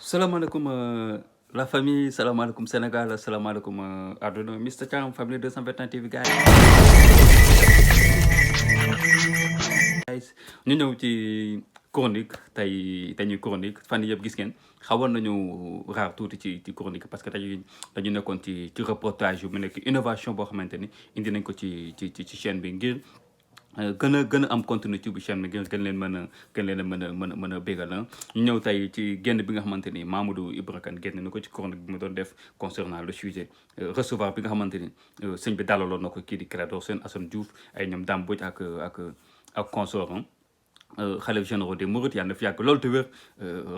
Salaamaaleykum la famille, salaamaaleykum Sénégal, salaamaaleykum àdduna Mr Thiam famille 221 TV guys ñu ñëw ci chronique tey dañuy chronique fan yii yëpp gis ngeen xawoon nañu raar tuuti ci chronique parce que dañu nekkoon ci reportage yu mu nekk innovation boo xamante ni indi nañ ko ci chaîne bi ngir gën a am contenu ci bu chaîne bi ngir gën leen mën a bégal na ñu ñëw tey ci génn bi nga xamante ni Mamadou Ibra génn na ko ci chronique bi mu doon def concernant le sujet recevoir bi nga xamante ni sëñ bi dalaloon na ko kii di CLEDOR seen Assane Diouf ay ñoom Dame Mbodj ak consort xalif généraux des Mourides yàlla na fi yàgg loolu te wér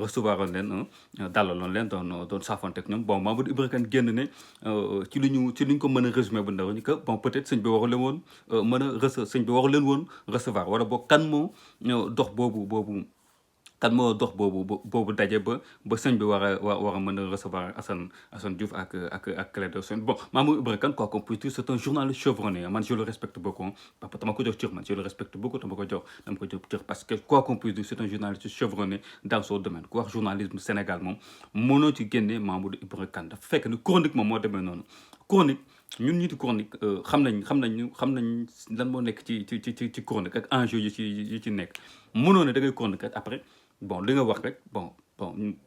recevoir oon leen dalaloon leen doon saafonte ak ñoom bon Mamadou Ibra génn ne ci lu ñu ko mën a résumé bu ndaw ni que bon peut-être sëñ bi waru leen woon sëñ bi waru leen woon recevoir wala boog kan moo dox boobu daje ba sëñ bi war a mën a recevoir Assane Diouf ak CLEDOR bon Mamadou Ibra Kane quoi qu'on puisse dire c'est un journaliste chevronné man je le respecte beaucoup papa dama ko jox cër man je le respecte beaucoup dama ko jox cër parce que quoi qu'on puisse dire c'est un journaliste chevronné dans son domaine ku wax journalisme Sénégal moom mënoo ci génne Mamadou Ibra Kane dafa fekk ni chronique moom moo demee noonu chronique ñun ñi di chronique xam nañ lan moo nekk ci chronique ak enjeu yi ci nekk mënoo ne da ngay chronique après bon li nga wax rek bon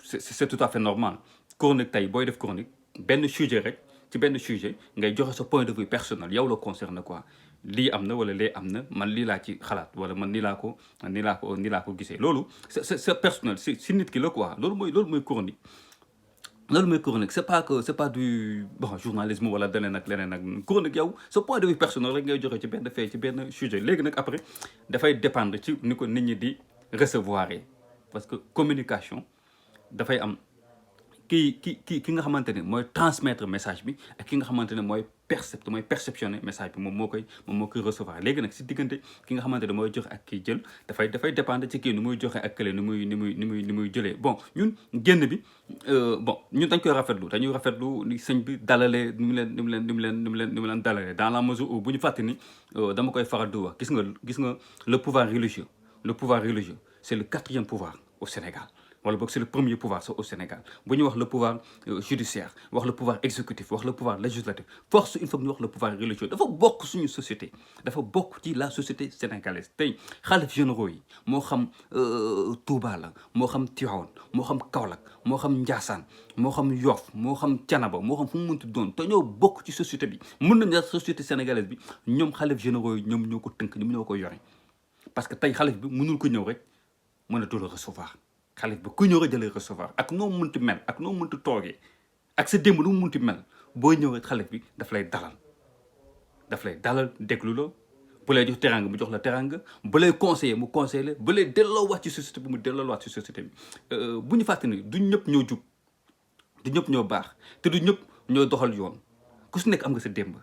c'est tout à fait normal chronique tey booy def chronique benn sujet rek ci benn sujet ngay joxe sa point de vue personnel yow la concerne quoi lii am na wala lee am na man lii laa ci xalaat wala man nii laa ko gisee loolu c'est personnel si nit ki la quoi loolu mooy chronique c'est pas du bon journalisme wala leneen ak chronique yow sa point de vue personnel rek ngay joxe ci benn fee ci benn sujet léegi nag après dafay dépendre ci ni ko nit ñi di recevoir parce que communication dafay am ki nga xamante ne mooy transmettre message bi ak ki nga xamante ne mooy perceptionner message bi moom moo koy recevoir léegi nag si diggante ki nga xamante ne mooy joxe ak kiy jël dafay dépendre ci kii ni muy joxe ak kële ni muy jëlee bon ñun génn bi bon ñun dañ koy dañuy rafetlu ni sëñ bi dalalee ni mu leen dalalee dans la mesure où bu ñu fàtte ni dama koy faral di wax gis nga le pouvoir religieux c'est le 4e pouvoir au Sénégal wala boog c'est le premier pouvoir au Sénégal bu ñu wax le pouvoir judiciaire wax le pouvoir exécutif wax le pouvoir législatif force il faut que ñu wax le pouvoir religieux dafa bokk suñu société dafa bokk ci la société sénégalaise tey xalif généraux yi moo xam Touba la moo xam Tivaouane moo xam Kaolack moo xam Ndiassane moo xam Yoff moo xam Thiénaba moo xam fu mu mënti doon te ñoo bokk ci société bi mën nañ la société sénégalaise bi ñoom xalif généraux yi ñoom ñoo ko tënk ñoom ñoo ko yore parce que tey xalif bi mënul ko ñëw rek mën a dula recevoir xalif bi ku ñëw rek jëlee recevoir ak noo mënti mel ak noo mënti toogee ak sa démb nu mu mënti mel boo ñëw rek xalif bi daf lay dalal déglu la bu lay jox teranga mu jox la teranga bu lay conseiller mu conseiller bu lay delloowaat ci société bi mu delloowaat ci société bi bu ñu fàtte ni du ñëpp ñoo jub du ñëpp ñoo baax te du ñëpp ñoo doxal yoon ku si nekk am nga sa démb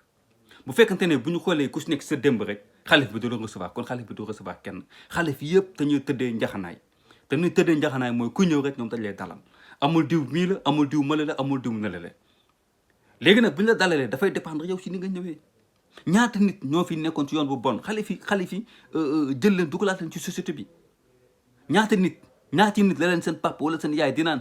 bu fekkante ne bu ñu xoolee ku si nekk sa démb rek xalif bi du la recevoir kon xalif bi du recevoir kenn xalif yëpp dañuy tëddee njaxanaay mooy ku ñëw rek ñoom dañ lay dalal amul diw mii la amul diw mala la amul diw nala la léegi nag bu ñu la dalalee dafay dépendre yow si ni nga ñëwee ñaata nit ñoo fi nekkoon ci yoon bu bon xalif yi jël leen dugalaat leen ci société bi ñaata nit la leen seen papa wala seen yaay dinaan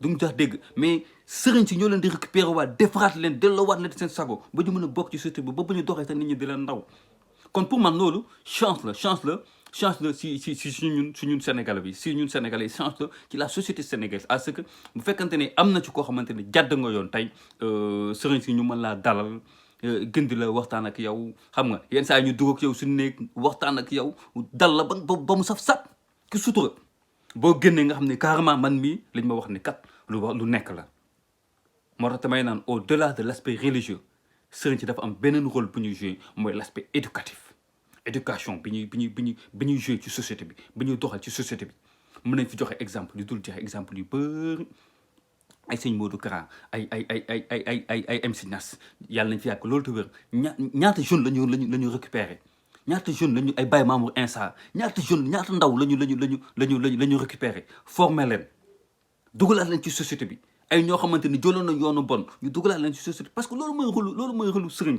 du mu jox dégg mais sëriñ si ñoo leen di récupérer waat defaraat leen delloowaat leen seen sago ba ñu mën a bokk ci société bi ba bu ñu doxee sa nit ñi di leen ndaw kon pour man loolu chance la si ñun Sénégalais bi si ñun Sénégalais chance la ci la société sénégalaise à ce que bu fekkante ne am na ci koo xamante ne jàdd nga yoon tey sëriñ si ñu mën laa dalal gën di la waxtaan ak yow xam nga yenn saa yi ñu dugg ak yow suñu néeg waxtaan ak yow dal la ba mu saf ki sutura boo génnee nga xam ne carrément man mii lañ ma wax ni kat lu nekk la moo tax tamay naan au delà de l'aspect religieux sëriñ si dafa am beneen rôle bu ñuy jouer mooy l'aspect éducation bi ñuy jouer ci société bi ñuy doxal ci société bi mën nañ fi joxe exemple yu dul joxe exemple yu bëri ay sëñ Modou Kara ay MC Niass yàlla nañ fi yàgg loolu te wér ñaata jeune lañu récupérer ñaata jeune lañu ay Baye Mamour Insa ñaata ndaw lañu récupérer former leen dugalaat leen ci société bi ay ñoo xamante ni jëloon na yoonu bon ñu dugalaat leen ci société parce que loolu mooy rôlu sëriñ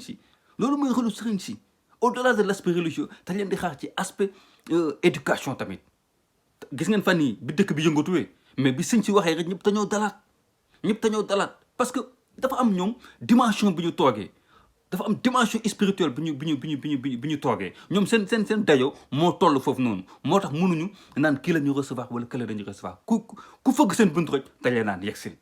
si au-delà de l'aspect religieux dañ leen di xaar ci aspect éducation tamit gis ngeen fan yi bi dëkk bi yëngatuwee mais bi sëñ si waxee rek ñëpp dañoo dalaat parce que dafa am ñoom dimension bi ñu toogee dafa am dimension spirituelle bi ñu toogee ñoom seen dayo moo toll foofu noonu moo tax mënuñu naan kii la ñu recevoir wala kële la ñu recevoir ku fëgg seen buntu rek dañ leen naan yegsil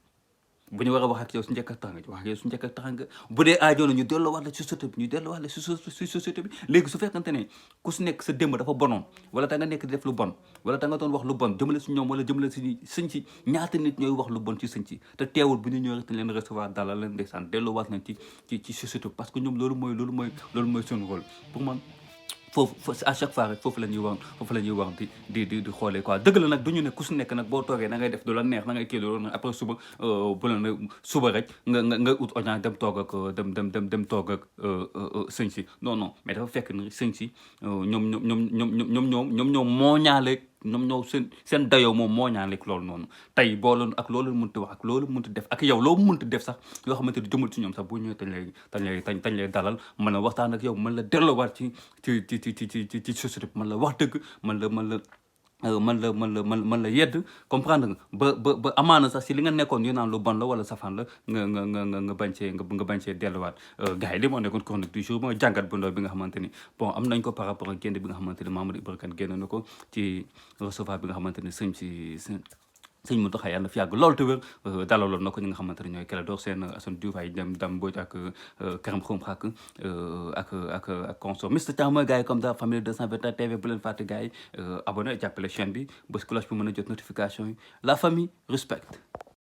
bu ñu war a wax ak yow su njëkk ak taxanga wax ak yow su njëkk ak taxanga bu dee aajoona ñu delloowaat la si société bi léegi su fekkante ne ku si nekk sa démb dafa bonoon wala da nga nekk di def lu bon wala da nga doon wax lu bon jëmale si ñoom wala jëmale si sëñ si ñaata nit ñooy wax lu bon ci sëñ si te teewul bu ñu ñëwee rek leen recevoir dalal leen ndeysaan delloowaat nañ ci société bi parce que ñoom loolu mooy seen rôle pour man foofu à chaque fois rek foofu la ñuy wax di xoolee quoi dëgg la nag du ñu ne ku si nekk nag boo toogee da ngay def du la neex da ngay kii loolu nag après suba bu la ne suba rek nga ut audience dem toog ak dem toog ak sëñ si non mais dafa fekk ni sëñ si ñoom ñoo mooñaaleeg ñoom ñoo seen dayoo moom mooñaaleeg loolu noonu tey boo loolu ak loolu mënti wax ak loolu mënti def ak yow loo mënti def sax yoo xamante ni jëmul ci ñoom sax bu ñëwee tañ lay dalal mën la waxtaan ak yow mën la delloowaat ci société bi mën la wax dëgg mën la yedd comprendre nga ba amaana sax si li nga nekkoon yu naan lu bon la wala safaan la nga bañ cee delluwaat gars yi li moo nekkoon chronique du jour mooy jàngat bu ndaw bi nga xamante ni bon am nañ ko par rapport ak génn bi nga xamante ni Mamadou Ibra Kane génn na ko ci recevoir bi nga xamante ni sëñ MOUNTAKHA yàlla na fi yàgg loolu te wér dalaloon na ko ñi nga xamante ne ñooy CLEDOR seen Assane Diouf ay dem Mbodj ak Karam Xrum Xax ak consort Mister Thiam mooy gars yi comme ça famille 221 TV bu leen fàtte gars yi abonné jàppale chaîne bi bés cloche bi mën a jot notification yi la famille respecte